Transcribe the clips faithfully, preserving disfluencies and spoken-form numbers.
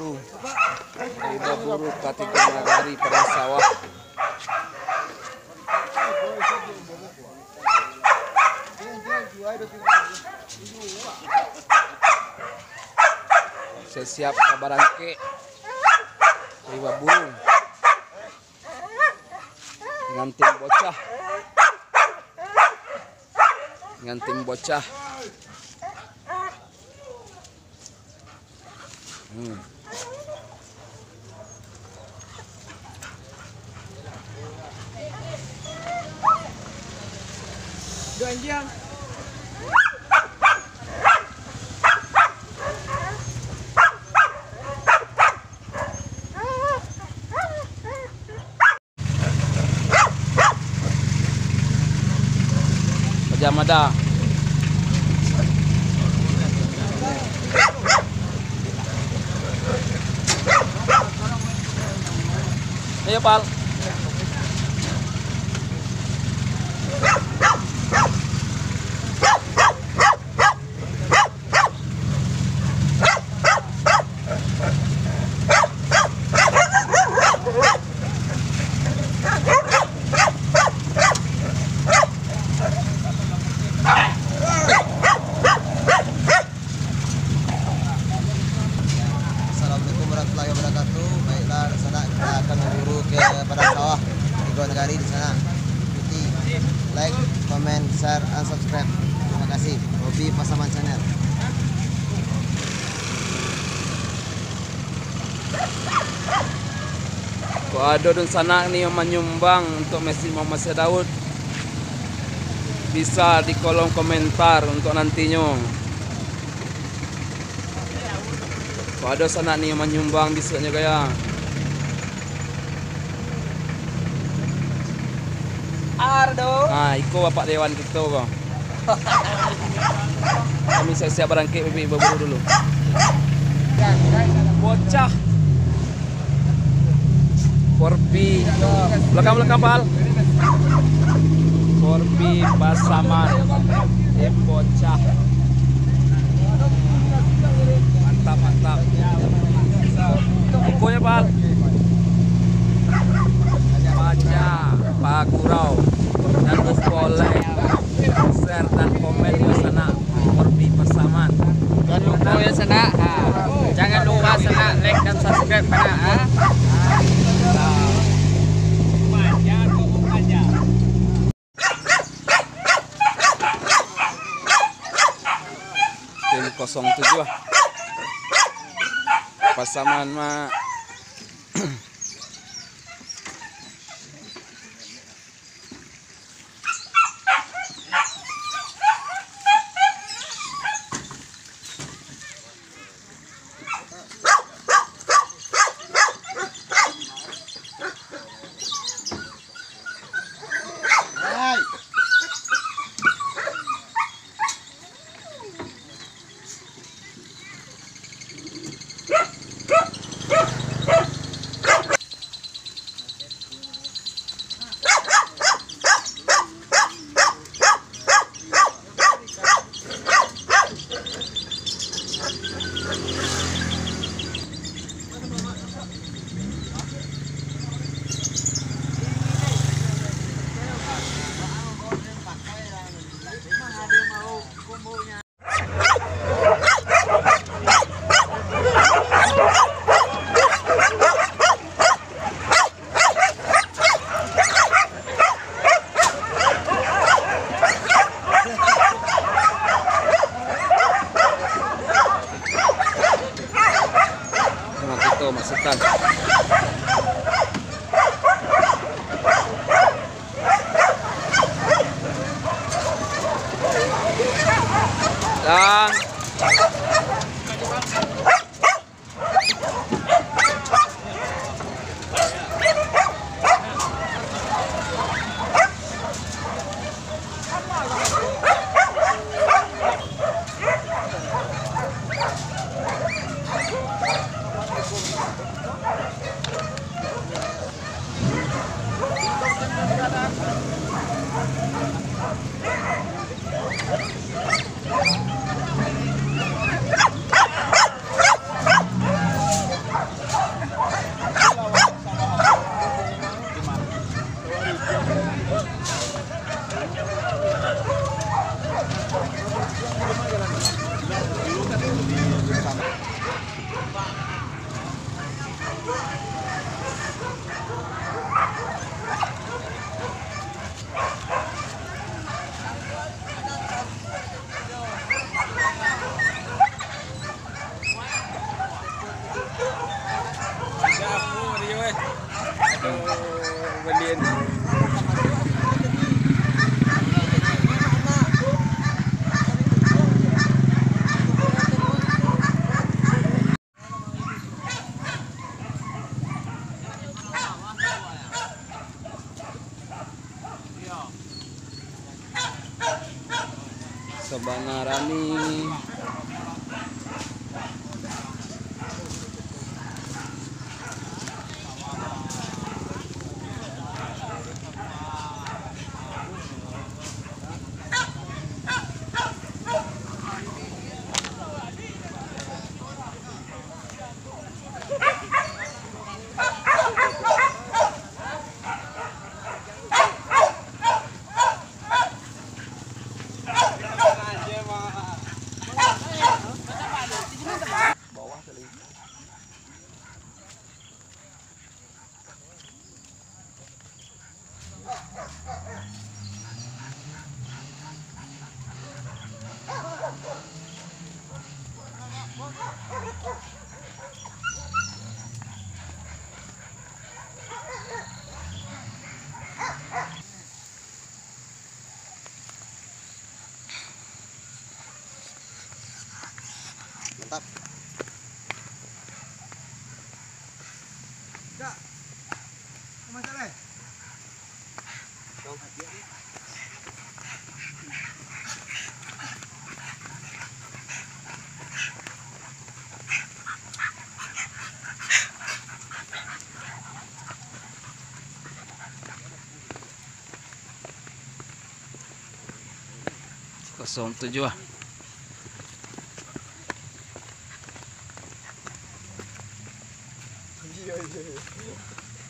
Dari baburu ka tigo nagari padang sawah. Siap-siap ka barangkek dari baburu. Dengan tim bocah. Dengan tim bocah. Hmm. Dua anjing. Pajamada. Ayo, Pal. Assalamualaikum warahmatullahi wabarakatuh. Baiklah, di sana kita akan memburu ke padang sawah. Tigo nagari di sana. Ikuti, like, comment, share, and subscribe. Terima kasih. Robi Pasaman Channel. Kok ado dunsanak ni yang manyumbang untuk Masjid Muhammad Syekh Daud, bisa di kolom komentar untuk nantinyo. Kok ado sanak ni manyumbang bisuaknyo gaya. Ardo. Ah, iko Bapak Dewan kito ko. Kami siap-siap barangkek, bibik baburu dulu. Bocah. Forbi. Belakang-belakang, Pal. Forbi Pasaman. Eh, bocah. Mantap, mantap. Iko yo, Pal. Baca, Pak Gurau. Jangan lupa like, share, dan komen yo, sanak. Forbi Pasaman. Jangan lupa yo, sanak. Ha. Jangan lupa, sanak, like dan subscribe, sanak, ha. Tim kosong tujuah. Pasaman, Mak. Nah, kito masukkan. Dan Sabana rami. Mantap. Kosong tujuah.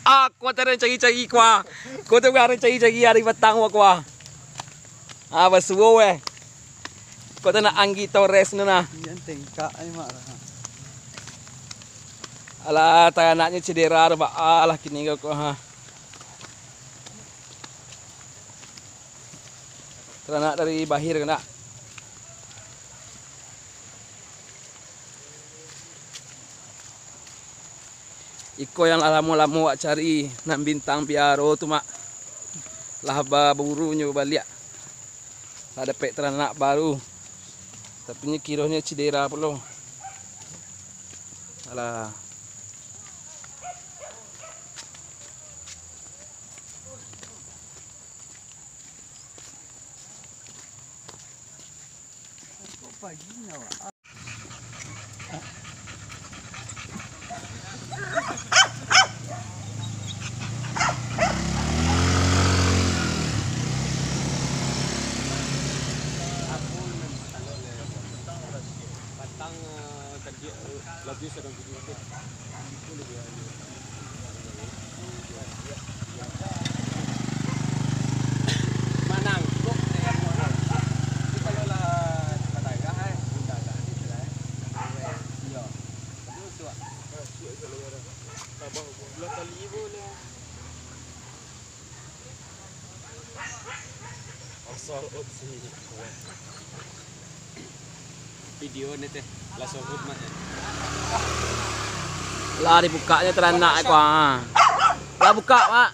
Ah, ko tadi cari-cari ko ah. Ko tu urang cari-cari ari patang ko ah. Ah, basuo weh. Ko tu nak Anggi Torres tu nah. Jan tengkak ai mak lah. Alah, taranaknyo cidera tu, Pak. Alah, kini ko, ko, ha. Taranak dari Bahir kena. Iko yang lah lamo-lamo wak cari, nan bintang piaro tu, Mak. Lah baburu nyo baliak. Lah dapek taranak baru. Tapi nyo kironyo cidera pulo. Alah. Patang, eh, tadi, eh, labiah sadang video tu. Itu lebih anu. Manang, kok dengan orang. Tapi kalau lah batagah, eh, udah agak habis lah, eh. Iya. Tapi untuk, eh, suak kalau orang. Tambah belah kali pun lah. Video ni teh, lah sobut, Mak, ya. Lah dibukaknyo taranak ko, ha. Lah bukak, Mak.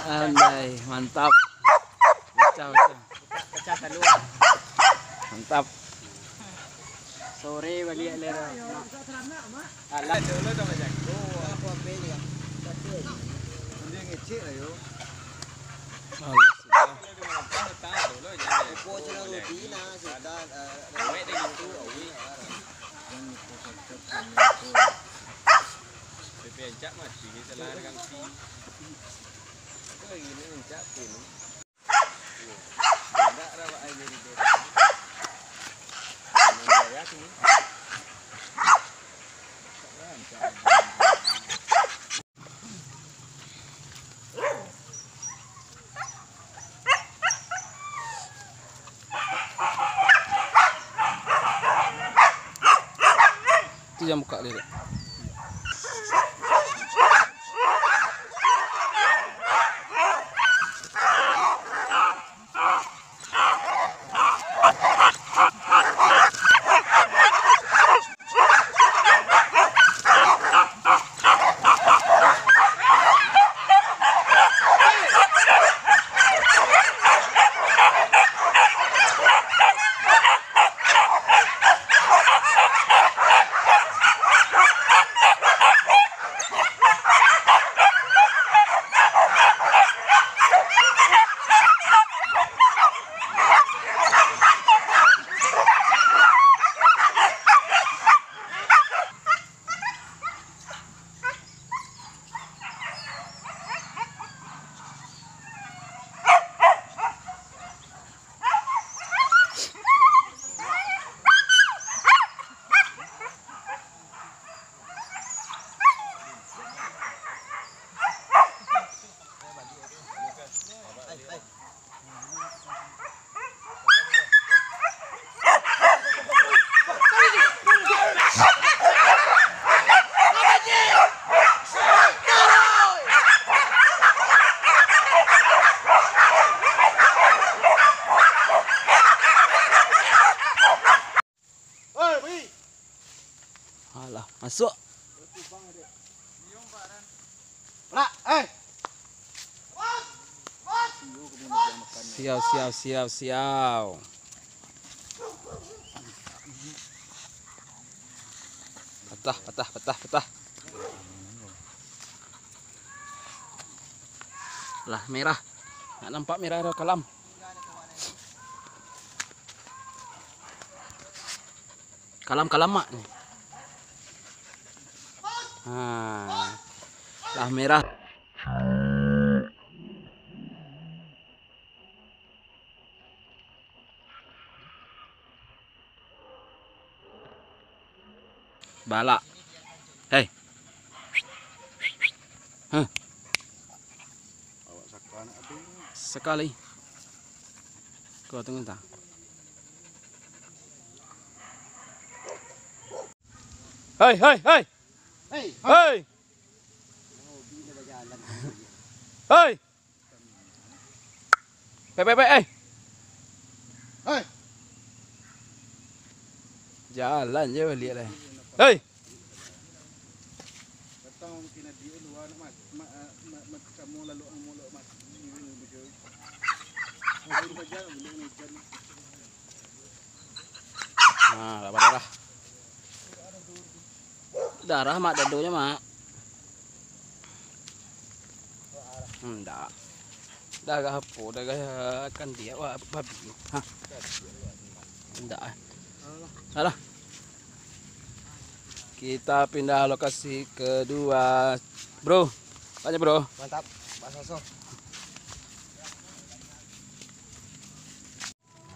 Andai, mantap. Pecah, pecah. Pecah salua. Mantap. Sore baliak lai. Alah, dulu dah bajago. Dia ngecek lah, yo. Alah, sudah. Dulu dah melampau, tak dulu je. Awek dah gitu, awek. Tapi encak mati ni, salah dengan si. Itu lagi ni encak pun. Tu jan bukak dek. Prak, eh. Siau, siau, siau, siau. Patah, patah, patah, patah. Lah merah. Nak nampak merah dah kalam. Kalam-kalam mak ni. Ha. Lah merah. Balak. Hei. Hah. Sakali. Kau tunggu entah. Hei, hei, hei. Hei, hei. Hei. Hei. Pek, pek, pek, eh. Hei. Jalan je baliak lai. Hei. Nah, lah badarah. Darah, Mak, dadonyo, Mak. Ndak. Darah apo? Darah kandiak, wak, babi. Hah. Ndak. Alah. Kita pindah lokasi kedua, Bro. Banyak, Bro. Mantap, Pak Soso.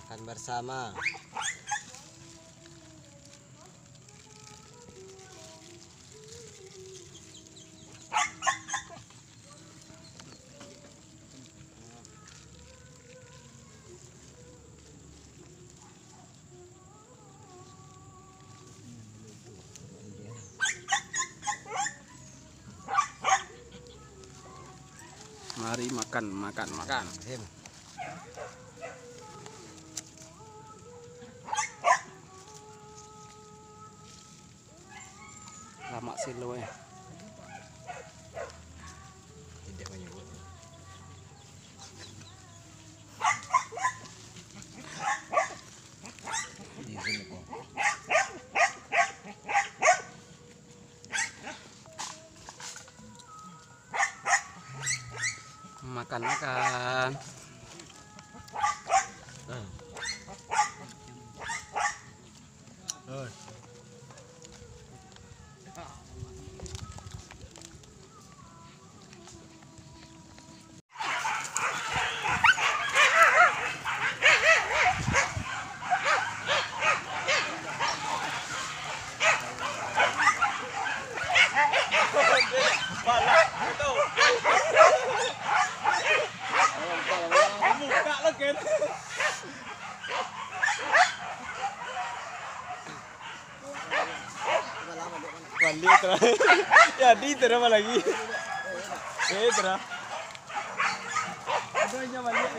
Makan bersama. Mari makan, makan, makan. Lamak silo, eh. Makan, makan. Baliak terus. Jadi terus apa lagi? Eh, terus. Udah, inya baliak.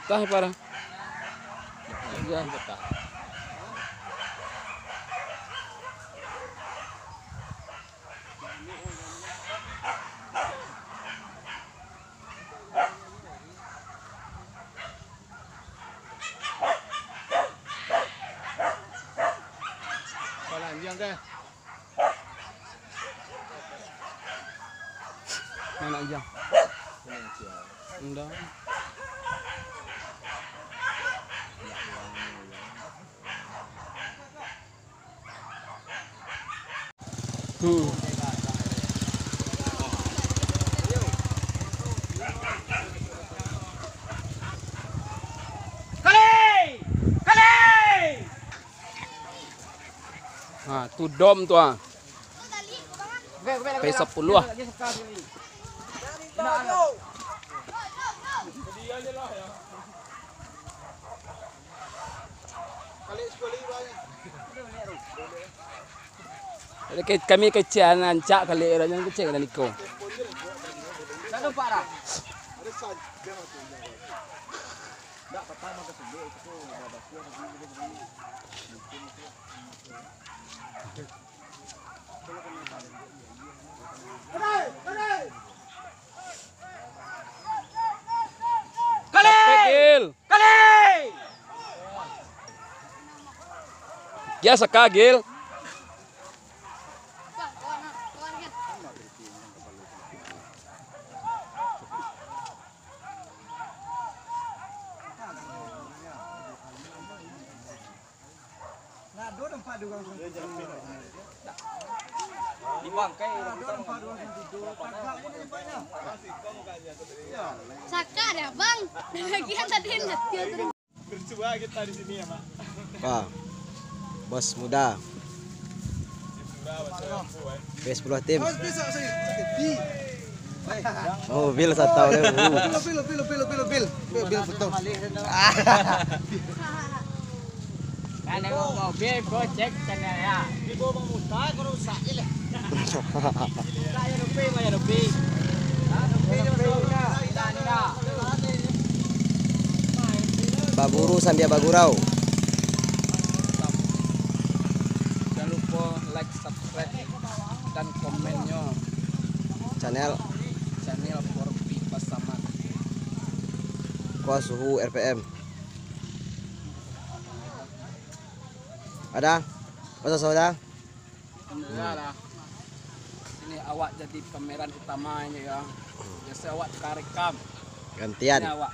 Patah, parah. Iya. Mana anjiang? Indak. Hmm. Kalai! Kalai! Ha, tu dom tu, ha. Pai sapuluah, ha. Jadi, ke-, kami kecek rancak kali, rancak kecek dan iko. Kali! Gil. Kali! Gil, saka, Gil. Saka deh, Bang. Lagian tadi nak tiup. Bercuba kita di sini ya, Pak. Wah, bos muda. P sepuluh tim. Oh, Bil satau deh. Bil, Bil, Bil, Bil, Bil, Bil. Bil, Bil foto. Kan nengok mobil, gocek, kan ya. Di bawah Bang Muta, kalau rusak je lah. Bayar lebih, bayar lebih. Baburu sambil bagurau. Jangan lupa like, subscribe, dan komennya. Channel. Channel Korpi Pasaman. Kuah Suhu R P M. Ada? Masa saudara? Alhamdulillah lah. Ini awak jadi pemeran utamanya ya. Biasa awak tukang rekam. Gantian. Ini awak.